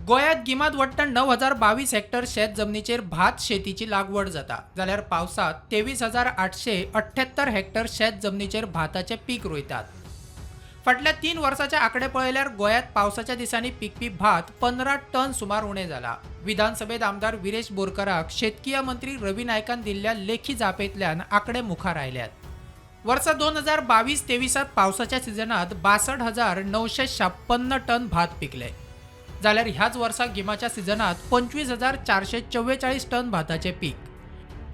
गोंयांत गिमांत वट्ट 9022 हेक्टर शेत जमनीचेर भात शेतीची लागवड जाता, जाल्यार पावसांत 23,878 हेक्टर शेत जमनीचेर भाताचें पीक रोयतात. फाटल्या 3 वर्साचे आंकडे पळयल्यार गोंयांत पावसाच्या दिसांनी पिकपी भात 15 टन सुमार उणें जाला. विधानसभेत आमदार विरेश बोरकाराक शेतकीय मंत्री रवी नायकान दिल्ल्या लेखी जापेंतल्यान आंकडे मुखार आयल्यात. वर्सा 2022-23 पावसाच्या सिजनात 62,956 टन भात पिकले, जाल्यार ह्याच वर्सा गिमाच्या सिजनात 25,444 टन भाताचें पीक.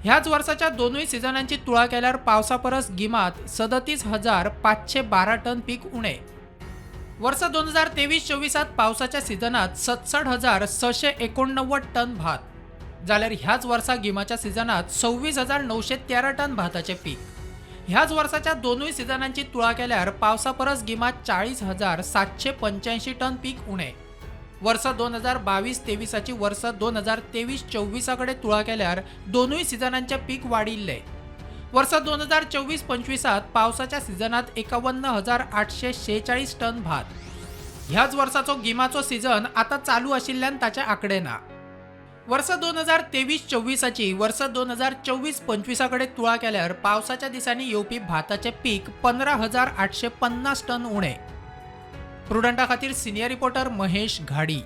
ह्याच वर्साच्या दोनूय सिजनांची तुळा केल्यार पावसा परस गिमात 37,512 टन पीक उणें. वर्सा 2023-24 पावसाच्या सिजनात 67,689 टन भात, जाल्यार ह्याच वर्सा गिमाच्या सिजनात 26,913 टन भाताचें पीक. ह्याच वर्साच्या दोनूय सिजनांची तुळा केल्यार पावसा परस गिमात 40,785 टन पीक उणें. वर्सा 2022-23 वर्सा 2023-24 कडेन तुळा केल्यार दोनूय सिजनांचें पीक वाडिल्लें. वर्सा 2024-25 पावसाच्या सिजनात 51,846 टन भात. ह्याच वर्साचो गिमाचो सिजन आतां चालू आशिल्ल्यान ताचे आंकडे ना. वर्सा 2023-24 वर्सा 2024-25 कडेन तुळा केल्यार पावसाच्या दिसांनी येवपी भाताचें पीक 15,850 टन उणें. प्रुडंटा खातीर सिनियर रिपोर्टर महेश घाडी.